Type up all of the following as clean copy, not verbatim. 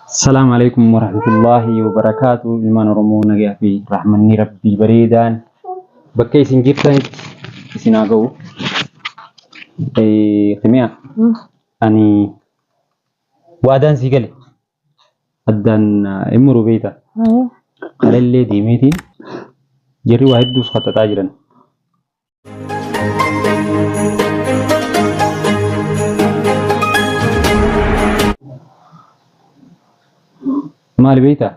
Salaamu alaikum warahmatullahi wabarakaatu. Ilmaan Oromoo nagaa fi rahmanni Rabbii bareedaan bakka isin jirtanitti isin haa ga'u. Kimiyaa, ani waadaan sii gale addaan hin muru beekta. Kalallee deemeetiin jarri waa hedduus qaxaxaa jiran. Maali beektaa?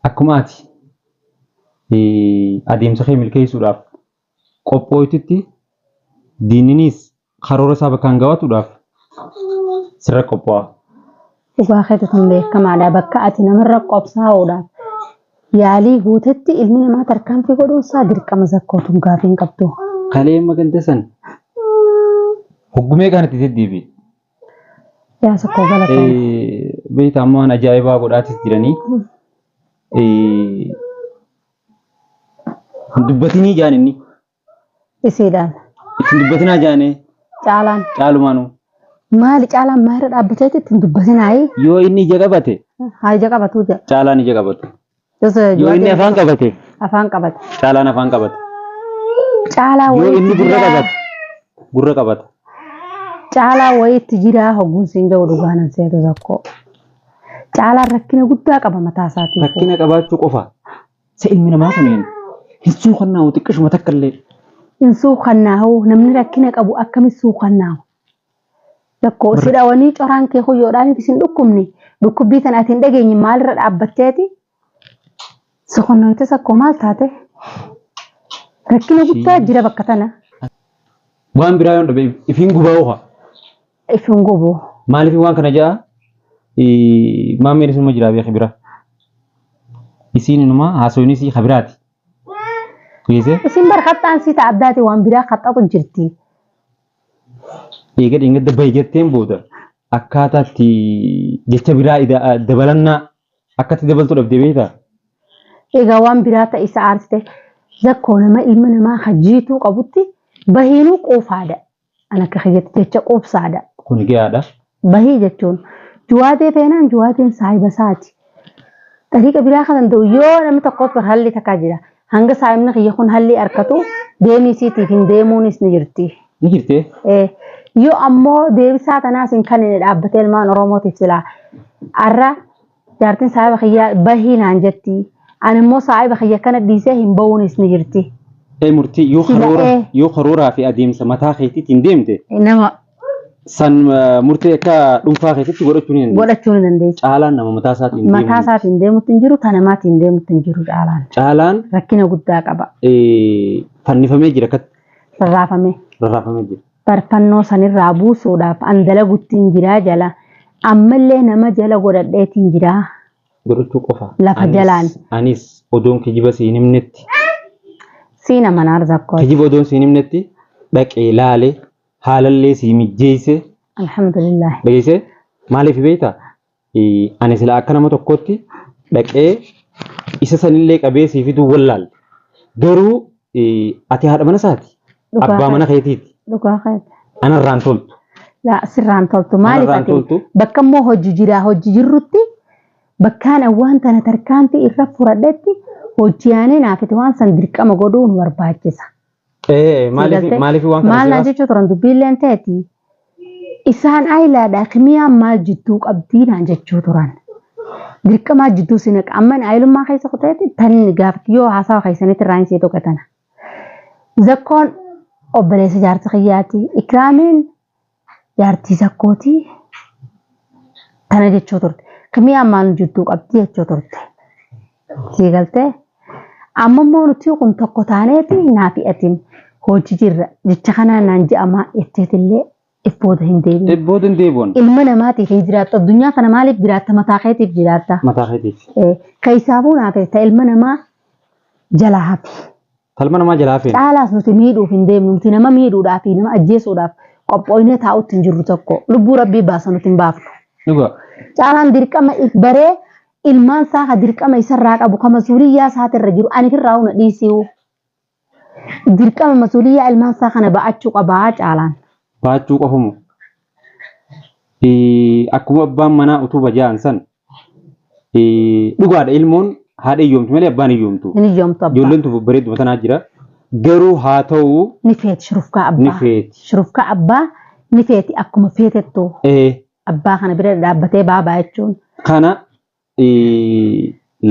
Akkuma ati adeemsa kee milkeessuudhaaf qophooytutti diinninis karoora isaa bakkaan gawatuudhaaf sirra qophoo'a. Dhugaa keeti kun beekamaadha. Bakka ati namarra qobsaa'uudhaaf yaalii guutetti ilmi namaa tarkaanfii godhuun isaa dirqama zakkootuun gaafii hin qabdu. Kalee amma ganda san hoggumee kan itti deddeebi'e. Yaa sakkoo galatoom. Beektaa amma waan ajaa'ibaa godhaatis jiranii. Hin dubbatinii jaan inni. Isiidhaan. Itti hin dubbatinaa jaanee. Caalaan. Caalumaanuu. Maali caalaan maalirra dhaabbateetti itti hin dubbatinaayi? Yoo inni ija qabate. Haa ija qabatuu jedha. Caalaan ija qabate. Yoo inni afaan qabate. Afaan qabate. Caalaan afaan qabate. Caalaa Yoo wayiitti inni gurra jira. qabate. Gurra qabata. Caalaa wayiitti jira hogguun siin jedhu dhugaa nan seetu tokko. Caalaan rakkina guddaa qaba mataa isaatiif. Rakkina qabaachuu qofa. Sa ilmi namaa kun hin suukannaa'u xiqqishuma takka illee. Hin suukannaa'u namni rakkina qabu akkamitti suukannaa'u? Tokko si dhawanii coraan kee kuyyoodhaan isin dhukkubni dhukkubbii tana ati hin dhageenye maalirra dhaabbatteeti? Suukannoyte sakkoo maal taate? Rakkina guddaa jira bakka tana. Waan biraa yoon dhabe ifiin gubaa'u haa. If hin gubu. Maaliif waan kana ja'a? Maammeen isinuma jiraa beeki bira. Isiin inuma haasoyni isii kabiraati. Geesse Isin bar kaxxaan sii ta'a addaati waan biraa kaxxatu jirti. Eega dheengadda bahi jetteen booda akkaataa itti jecha biraa dabalannaa akkatti dabaltu dhabdee beektaa? Egaa waan biraa ta'e isa aarsite zakkoo nama ilma namaa hajiituu qabutti bahiinuu quufaadha. An akka kiyyatti jecha quubsaadha. Kun gahaadha. Bahii jechuun juwaadee feenaan juwaadeen saahiba isaati. Xariiqa biraa kan danda'u yoo namni tokkos bar halli takkaa jira. Hanga saahibni kiyya kun hallii arkatu deemii siitiif hin deemuunis ni jirti. Ni jirtee? Eh, Yoo ammoo deebisaa tanaas hin kannine dhaabbatee ilmaan Oromootiif silaa arra Jaartiin saahiba kiyyaa bahii naan jetti. Ani immoo saahiba kiyya kana dhiisee hin bahuunis ni jirti. Ee murtii yoo Sila karoora ee. yoo karooraa fi adeemsa mataa keetiitiin deemte Nama san murtee akka dhuunfaa keetitti godhachuu ni dandeessa. godhachuu ni dandeessa. Caalaan nama mataa isaatiin deemu Mataa miti. isaatiin deemutti hin jiru, ta namaatiin deemutti hin jiru caalaan. Caalaan Rakkina guddaa qaba. fannifamee jira akkatti Rarraafamee. rarraafamee jira. Barfannoo sanirraa buusuudhaaf an dalaguttiin jiraa jala. Ammallee nama jala godhadheetiin jiraa. Godhachuu qofa. Lafa Anis- jalaan. Anis odoon kijiba siin himnetti Siin amanaa arzakkooti. kijiba odoon siin himnetti dhaqee laale haalallee sii mijjeesse Alhamdulillah. dhageessee maaliif beektaa? Ani silaa akka nama tokkootti dhaqee isa sanillee qabee sii fiduu wallaalle. Garuu ati haadha mana isaati. Dhugaa Abbaa mana keeti. keetiiti. Dhugaa keeti. Anarraan toltu. Laa sirraan toltu maaliif Anarraan ati toltu. bakka immoo hojii jiraa hojii jirrutti bakkaan an waan tana tarkaanfii irra fudhadhetti hojii aanee naafiti waan san dirqama godhuu nu barbaachisa. Ee maaliif Sigaltee? maaliif waan kana Maal naan siyaasa? jechuu turan dubbiilleen teeti. Isaan ayilaadha kimiyaan maal jidduu qabdii naan jechuu turan. Dirqamaa jidduu si naqa. Amma ani ayilummaa keessa kuteeti tan gaafatti yoo haasawa keessanitti irraa hin sii tuqe tana. Zakkoon obboleessa jaarsa kiyyaati. Ikraamiin jaartii zakkooti. Tana jechuu turte. Kimiyaan maal jidduu qabdii jechuu turte. Sii galtee? Amma immoo nuti kun tokko taaneeti naafi atiin hojii jirra jecha kanaan naan je'amaa jetteetillee if booda hin deebiin. If booda hin deebi'an. Ilma namaatiif hin jiraattu addunyaa kana maaliif jiraatta mataa keetiif jiraatta. Mataa keetiif. Keessaafuu naaf ta ilma namaa jalaa hafi. Talma namaa jalaa hafeen. Caalaas nuti miidhuuf hin deemnu nuti nama miidhuudhaaf fi nama ajjeesuudhaaf qophooynee taa'utti hin jirru tokko lubbuu rabbii baasa nuti hin baafnu. Dhugaa. Caalaan dirqama if baree ilmaan isaa ka dirqama isarraa qabu ka masuuliyyaa isaatirra jiru ani firraa huna dhiisiu. Dirqama masuuliyyaa ilmaan isaa kana ba'achuu qabaa caalaan. Baachuu qofamu. Akkuma abbaan manaa utuba ja'an san dhugaadha ilmoon haadha hiyyoomtu malee abbaan hiyyoomtu. Hin hiyyoomtu abbaa. Ijoolleen tun babbareedduma tanaa jira. Garuu haa ta'u Ni feeti shurufkaa ni abbaa. feeti. Shurufkaa abbaa ni feeti akkuma feetettu abbaa kana bira dhaabbatee baabaa jechuun. Kana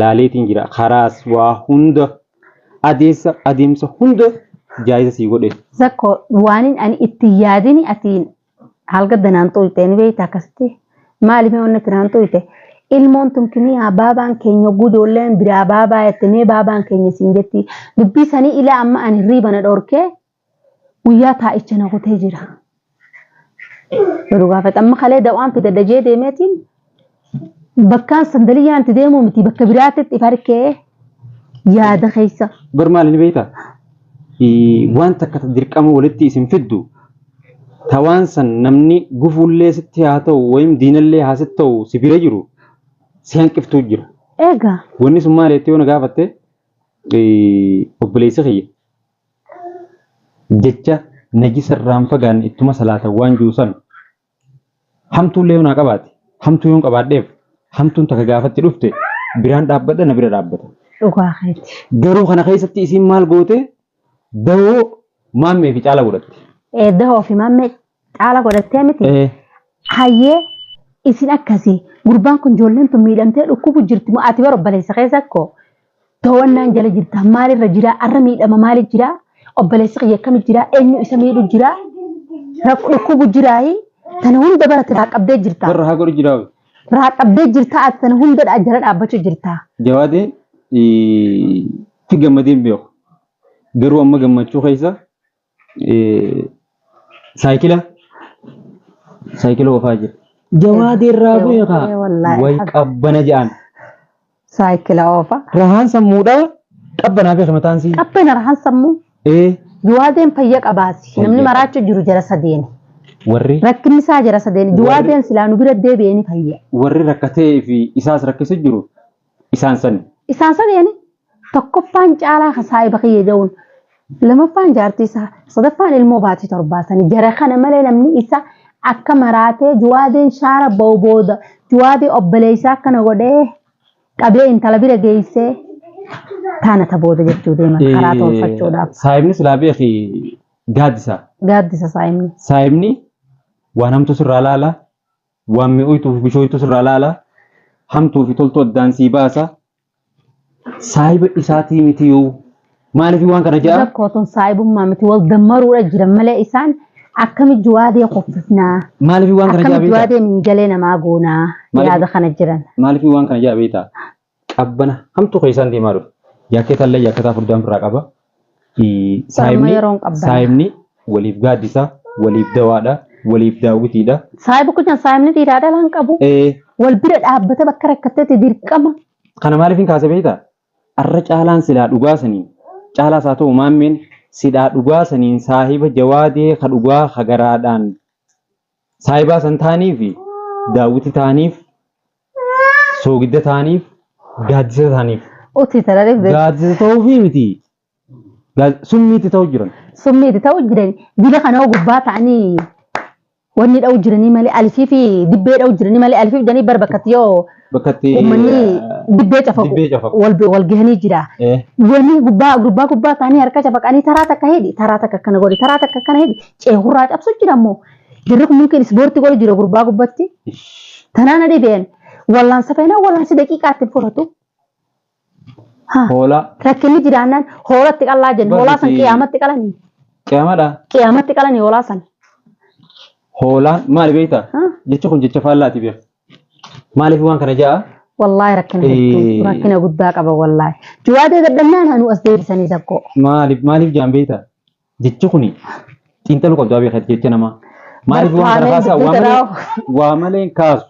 laaleetiin jira. Karaas waa hunda adeessa adeemsa hunda jaayiza sii godhe. Zakko waanin ani itti yaadini atiin halga danaan xuyite ni beekta akkasitti maaliif wanni itti naan xuyite ilmoon tun kimiyaa baabaan keenya gudoolleen biraa baabaa jette mee baabaan keenya siin jetti dubbii sanii ilaa amma ani riiba na dhorkee guyyaa taa'icha na kutee jira. Yeroo gaafate amma kalee dawaan fida dajee deemeetiin bakkaan sandaliyyaan itti deemuu miti bakka biraatti if harkee yaada keessa. Bar maali ni beektaa? Waan takka dirqama walitti isin fiddu tawaan san namni gufuullee sitti haa ta'u wayim diinallee haa sitti ta'u si bira jiru si hanqiftuu jira. Egaa Wanni sun maali jettee yoo na gaafatte obboleessi kiyya jecha najisa irraa hin fagaanne ittuma salaata waan jiru san hamtuullee yoo naa qabaate hamtuu yoon qabaadheef hamtuun takka gaafatti dhufte biraan dhaabbadha na bira dhaabbata. Dhugaa keeti. Garuu kana keessatti isiin maal goote dawoo maammee fi caala godhatte. Dahoo fi maammee caala godhattee miti. Hayyee isin akkasii gurbaan kun ijoolleen tun miidhamtee dhukkubu jirti moo ati bara obboleessa keessa akkoo to'annaan jala jirta maalirra jira arra miidhama maali jira obboleessi kiyya akkami jira eenyu isa miidhu jira dhukkubu jiraayi tana hunda bara raa qabdee jirta. Warra haa godhu jiraa. Raa qabdee jirta ati tana hunda jala dhaabbachuu jirta. Jawaadeen itti gammadee hin beeku. Garuu amma gammachuu keessa saayikila saayikila oofaa jira. Jawaadee irraa bu'e kaa way qabbana jedhan. Saayikila oofa. Rahaan sammuudhaa qabbanaa beeka mataan sii. Qabbana rahaan sammuu. Jawaadeen fayya qabaasi. Namni maraachuu jiru jara sadeeni. Warri Rakkinni isaa jara sadeeni. Jawaadeen silaa nu bira deebi'ee ni fayya. Warri rakkatee fi isaas rakkisu jiru isaan sani. Isaan sadeeni. Tokkoffaan caalaa ka saahiba kiyya jedhuun lamaffaan jaartii isaa sadaffaan ilmoo baatii torbaasanii jara kana malee namni isa akka maraatee Jawaadeen shaara ba'u booda Jawaadee obboleessaa akkana godhee qabee intala bira geessee taana ta booda jechuu deeman karaa tolfachuudhaaf. Saahibni silaa beeki gaaddisa. Gaaddisa saahibni. Saahibni waan hamtuu sirraa laala, waan mi'ooytuu fi bishooytuu sirraa laala, hamtuu fi toltuu addaan sii baasa. Saahiba isaatii miti yoo maaliif waan kana ja'a? Rakkoo tun saahibummaa miti wal dammaruudha jiran malee isaan akkami Jawaadee qoffifnaa? Maaliif waan kana ja'a Akkami beektaa? Jawaadee minjalee namaa goonaa? Yaada kana jiran. Maaliif waan kana ja'a beektaa? Qabbana hamtuu keessaan deemaa dhufe. Jaakkeetaa illee jaakkeetaa furdaan ofirraa qaba. Saahibni yeroon qabbana. Saahibni waliif gaaddisa, waliif dawaadha, waliif daawwitiidha. Saahiba kutan saahibni dhiiraa dhalaan qabu. Wal bira dhaabbata bakka rakkatteetti dirqama. Kana maaliif hin kaase beektaa? Arra caalaan silaa dhugaa saniin caalaas haa ta'u maammeen silaa dhugaa saniin saahiba Jawaadee ka dhugaa ka garaadhaan saahibaa san ta'anii fi daawwiti ta'aniif soogidda ta'aniif gaaddisa ta'aniif. Uti tararif beeku. Gaaddisa ta'uufii miti. Summiitti ta'u jiran. Summiitti ta'u jiran. Dila kana gubbaa ta'anii wanni dha'u jiranii malee alifii fi dibbee dha'u jiranii malee alifii jedhanii bar bakkatti yoo Bakkatti uummanni dibbee cafaqu dibbee cafaqu. wal gahanii jira. Wanni gubbaa gubbaa gubbaa ta'anii harka cafaqanii taraa takka hidhi taraa takka akkana godhi taraa takka akkana hidhi ceehurraa cabsu jira immoo jarri kun mumkin ispoortii godhu jira gurbaa gubbatti. Tanaan dhibeen wallaansa feenaa wallaansi daqiiqaatti fudhatu. Hoolaa. Rakkinni jiraannaan hoolatti qalaa jenna. Hoolaa san qiyaamatti qalanii. Qiyaamadha. Qiyaamatti qalanii hoolaa san. Hoolaan maali beektaa? Jecha kun jecha faallaati beeka. Maaliif waan kana ja'a? Wallaahi rakkina hedduu rakkina guddaa qaba wallaahi. Jawaadee dadhabnaan hanuu as deebisanii tokko. Maaliif maaliif jaan beektaa? Jechi kuni xiinxaluu qabdu beekaa jecha namaa. Maaliif waan kana kaasaa? Waa malee hin kaasu.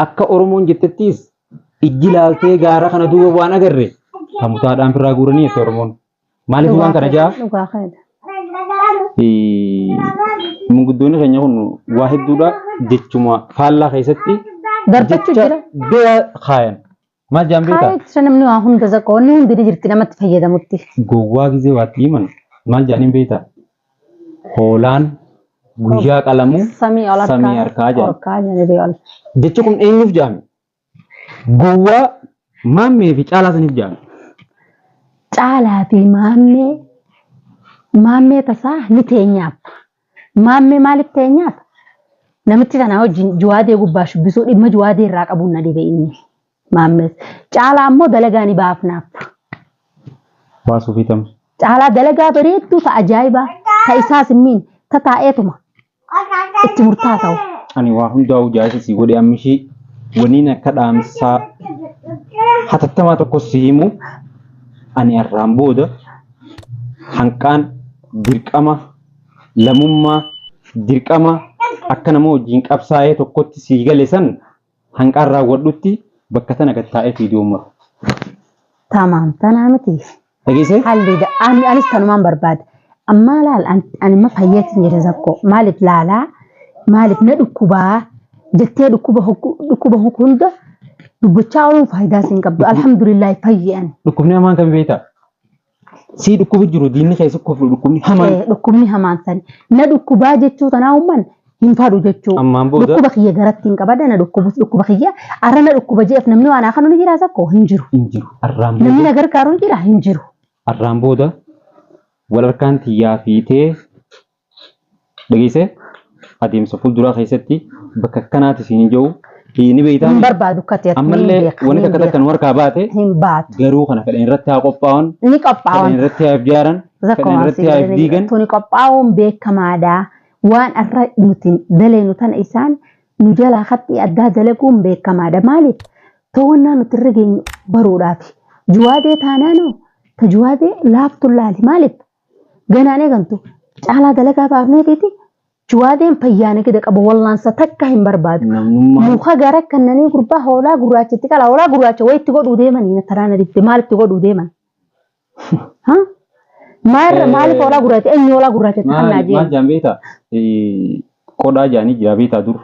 Akka Oromoon jettettis ijji laaltee gaara kana duuba waan agarre kan mutaadhaan firraa guuranii jette Oromoon. Maaliif waan kana ja'a? Dhugaa kanadha. Manguddoonni keenya kun waa hedduudha jechuma faallaa keessatti Darbachuu jecha jira. bira kaayan. Maal jaan beektaa? Kaayee jira namni waa hunda zakka wanni hundi ni jirti namatti fayyadamutti. Gowwaa gizee waatti himan maal jaaniin beektaa? Hoolaan Guyyaa qalamu Samii ol samii harkaa harkaa jedhan. Harkaa jedhanii ol. Jechi kun eenyuuf jaame? Gowwaa Maammee fi Caalaa saniif jaame. Caalaa fi Maammee Maammee tasaa ni teenyaaf. Maammee maaliif teenyaaf? Namichi kanaa wajjin Juwaadee gubbaa shubbisuu dhimma Juwaadee irraa qabuun na dhibe inni. Maammees. Caalaa ammoo dalagaa ni baafnaaf. Baasuu fi tam. Caalaa dalagaa bareedduu ta ajaa'ibaa ta isaas hin miine ta taa'eetuma itti murtaa ta'u. Ani waa hundaa'uu jaarsa sii godhe ammishii waniin akka dhaamsaa hatattamaa tokko si himu ani arraan booda hanqaan dirqama lamummaa dirqama akka nama wajjin qabsaa'ee tokkotti sii gale san hanqaan raawwadhutti bakka tana gad taa'ee viidiyoo muru. Tamaam tanaa miti. Dhageessee? Haalli ani anis kanumaan barbaada. Ammaa laal ani amma fayyeetiin jira zakkoo maaliif laalaa maaliif na dhukkubaa jettee dhukkuba dhukkuba hunda dubbachaa ooluun faayidaa siin qabdu. Alhamdulillah fayyee ani. Dhukkubni hamaan kami beektaa? Sii dhukkubi jiru diinni keessa koflu dhukkubni hamaan. Dhukkubni hamaan sani. Na dhukkubaa jechuu tanaa umman hin fadhu jechuu. Ammaan booda. Dhukkuba kiyya garatti hin qabada na dhukkubus dhukkuba kiyya arra na dhukkuba jeef namni waan akanu ni jira sakko hin jiru. Hin jiru. Arraan Namni booda. na gargaaru ni jira hin jiru. Arraan booda wal harkaan tiyyaa fiitee Dhageessee? Adeemsa fuulduraa keessatti bakka akkanaati siin hin jiru. Ni beektaa? Hin barbaadu akka ta'e Ammallee wanni takka takka nu harkaa baate hin baatu. garuu kana fedhan irratti haa qophaa'an, Ni fedhan qophaa'an. irratti haa ijaaran, Zakka fedhan waan irratti haa si diigan. Tuni qophaa'uun beekamaadha. Waan arra nuti daleenu tana isaan nu jalaa haxxii addaa dalaguun beekamaadha. Maaliif? To'annaa nuti irra geenyu baruudhaafi. Juwaadee taanaanoo ta juwaadee laaftu laali. Maaliif? Ganaan eegantu caalaa dalagaa baafneetiiti juwaadeen fayyaa nagada qaba wallaansa takka hin barbaadu. Namnummaan Muka gara kannanii gurbaa hoolaa gurraacha itti qala hoolaa gurraacha wayi itti godhuu deemanii na taraa na dibde maal itti godhuu deeman? Ha? Maal maaliif hoolaa gurraacha eenyu hoolaa gurraacha itti kannaa maal maal jeen? jaan beektaa? Qodhaa jaanii jira beektaa dur.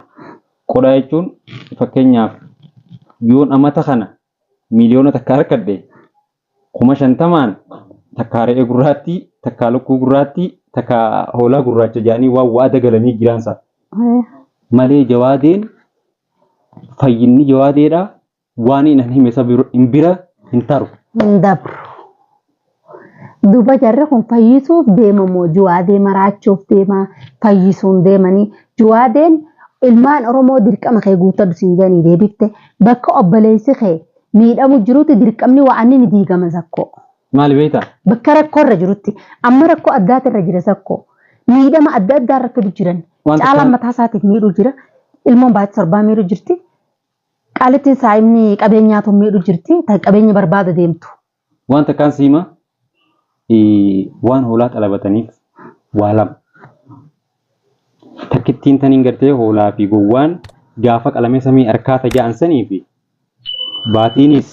Qodhaa jechuun fakkeenyaaf yoon amata kana miiliyoona takka harkadhe 50,000n takkaa re'ee gurraattii, takkaa lukkuu gurraattii, takkaa hoolaa gurraacha jedhanii waan wa'ada galanii jiraansa. Malee jawaadeen fayyinni jawaadeedha waan inni hime isa hin bira hin taru. Hin dabru. Duuba jarri kun fayyisuuf deema moo juwaadee maraachuuf deema fayyisuun deemanii juwaadeen ilmaan Oromoo dirqama kee guuttadhu siin jedhanii deebifte bakka obboleessi kee miidhamu jirutti dirqamni wa'anni ni diigama sakkoo. Maali beektaa? Bakka rakkoo irra jirutti amma rakkoo addaati irra jira sakkoo. Miidhama adda addaa irra fidu jiran. Waan Caalaan takka mataa isaatiif miidhuu jira. Ilmoon baatii torbaa miidhuu jirti. Qaalittiin saayimni qabeenyaatu miidhuu jirti. Tan qabeenya barbaada deemtu. Waan takkaan si hima waan hoolaa xalabataniif waa lama. Takkittiin taniin gartee hoolaa fi gowwaan gaafa qalamee samii harkaa taja'an sanii fi baatiinis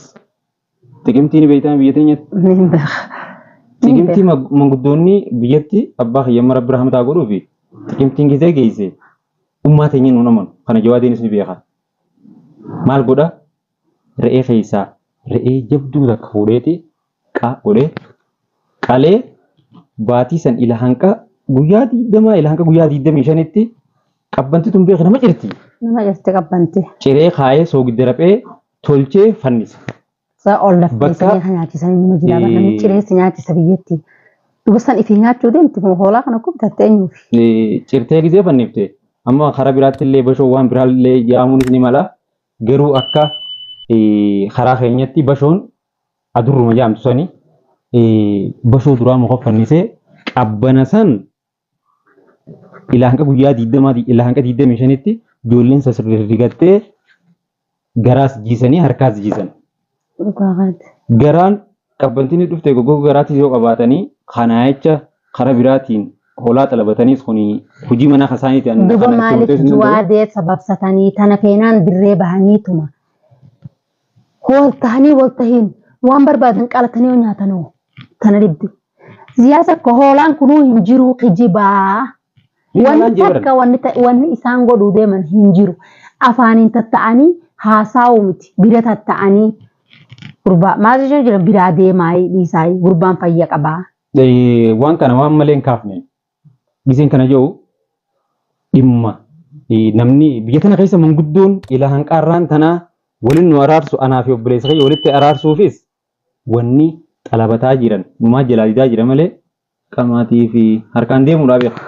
xiqimtii ni beektaa biyya teenyatti. Ni hin beeka. Ni hin Xiqimtii beeka. manguddoonni biyyatti abbaa kiyya rabbi rahmataa godhuu fi xiqimtiin gisee geesse ummaa teenya nuun amanu kana jawaadeenis ni beeka. Maal godha re'ee keessaa re'ee jabduu takka fuudheeti qaa godhee qalee baatii san ila hanqa guyyaa 20 ila hanqa guyyaa 25tti qabbanti tun beeki nama cirti. Nama jirti qabbanti. Ciree kaayee soogidda raphee tolchee fannisa. Sa ol Bakka lafteessanii kan nyaachisanii nama jira. Namni ciree si nyaachisa biyyatti. Duba san ifii nyaachuu deemti moo hoolaa kana kun bitatte eenyuufi? Cirtee gisee fannifte amma karaa biraatti illee bashoo waan biraallee jedhamuunis ni mala. Garuu akka karaa keenyatti bashoon adurruma jedhamtu sani bashoo duraa muka fannisee qabbana san ilaa hanga guyyaa 20 ilaa hanga 25tti ijoolleen sasirrigattee garaas jiisanii harkaas jiisan. Dhugaa baate. Garaan qabbantiin dhufte gogoga garaatis yoo qabaatanii kanaa jecha karaa biraatiin hoolaa xalabataniis kuni hojii manaa kasaaniiti. Duba Kana itti maaliif murteessuu hin danda'u. juwaadee sababsatanii tana feenaan dirree bahaniituma. Wal tahanii wal tahiin waan barbaadan qalatanii yoo nyaatanoo tana dhibdi. Siyaasa akka hoolaan kunuu hin jiru kijibaa. Ni Wanni hoolaan jee takka wanni wanni isaan godhuu deeman hin jiru. Afaaniin tatta'anii haasaa'uu miti bira tatta'anii gurbaa maal jechuun jira biraa deemaayii dhiisaayii gurbaan fayya qabaa. Waan kana waan malee hin kaafne. Giseen kana jiru Dhimma namni biyya tana keessa manguddoon ilaa hanqaarraan tanaa waliin nu araarsu anaa fi obboleessa kiyya walitti araarsuufis wanni xalabataa jiran numaa jalaa didaa jira malee qamaatii fi harkaan deemuudhaa beeka.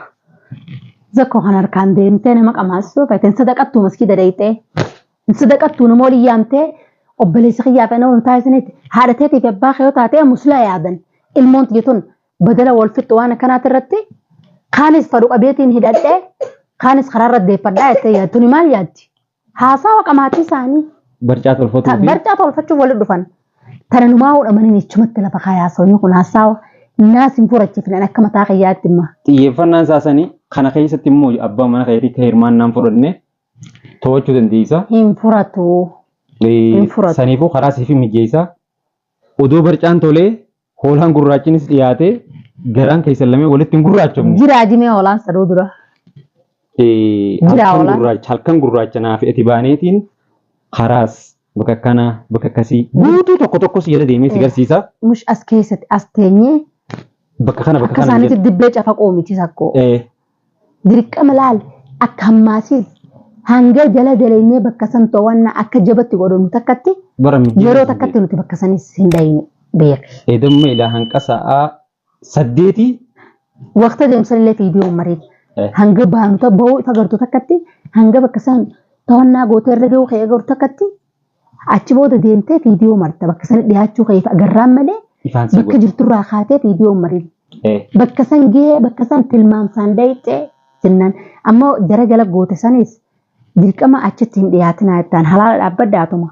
Zakko kan harkaan deemtee nama qamaasisuu feete hin sadaqattuu maskiida deeyxee hin sadaqattuu nama olii yaamtee obboleessa kiyyaa fi nama taasisanitti haadha teetii fi abbaa kee yoo taatee muslaa yaadan ilmoon tiyya tun badala wal fixxu waan akkanaati irratti kaanis fadhu qabeetiin hidhadhee kaanis karaa irra deeffadhaa jettee yaaddi tuni maal yaaddi haasawa qamaatii isaanii Barcaa tolfatuu fi barcaa tolfachuuf walitti dhufan. Tana numaa hodhamanii ichumatti lafa kaayaa soonyi kun haasawa naas hin furachifne akka mataa kiyyaatti imma. Xiyyeeffannaan isaa sanii kana keessatti immoo abbaa mana keetii akka hirmaannaan fudhanne to'achuu dandeessa. Hin furatu. Hin furatu. Saniifuu karaa siif mijeessa. Odoo barcaan tolee hoolaan gurraachinis dhiyaatee garaan keessan lamee walitti hin gurraachofne. Jiraa jimee hoolaan saduu dura. Jiraa Halkan hoolaan. gurraacha halkan gurraacha naaf ati baaneetiin karaas bakka akkanaa bakka akkasii guutuu tokko tokkos jala deemee si garsiisa. Mush as keessatti as teenyee Bakka kana bakka akka kana isaaniitti jedhu. dibbee cafaqoo miti sakkoo. Eh, Dirqama laal akka hammaasiif hanga jala jalaynee bakka san to'annaa akka jabatti godhanu takkatti bara mijjii yeroo takkatti nuti bakka sanis hin dhayinu beeki. Eedamma ilaa hanqa sa'aa 8 Waqta deemsan illee fiidiyoo mariin Eh. hanga baanu ta bahuu ifa gartu takkatti hanga bakka san to'annaa gootee irra gahuu kee agartu takkatti achi booda deemtee fiidiyoo marta bakka san dhiyaachuu kee ifa agarraan malee ifaan si bakka godha. jirturraa kaatee fiidiyoo mariin. Eh, Bakka san gahee bakka san tilmaamsaan dayxee jennaan ammoo jara jala goote sanis dirqama achitti hin dhiyaatinaa jettaan halaala dhaabbadhaatuma.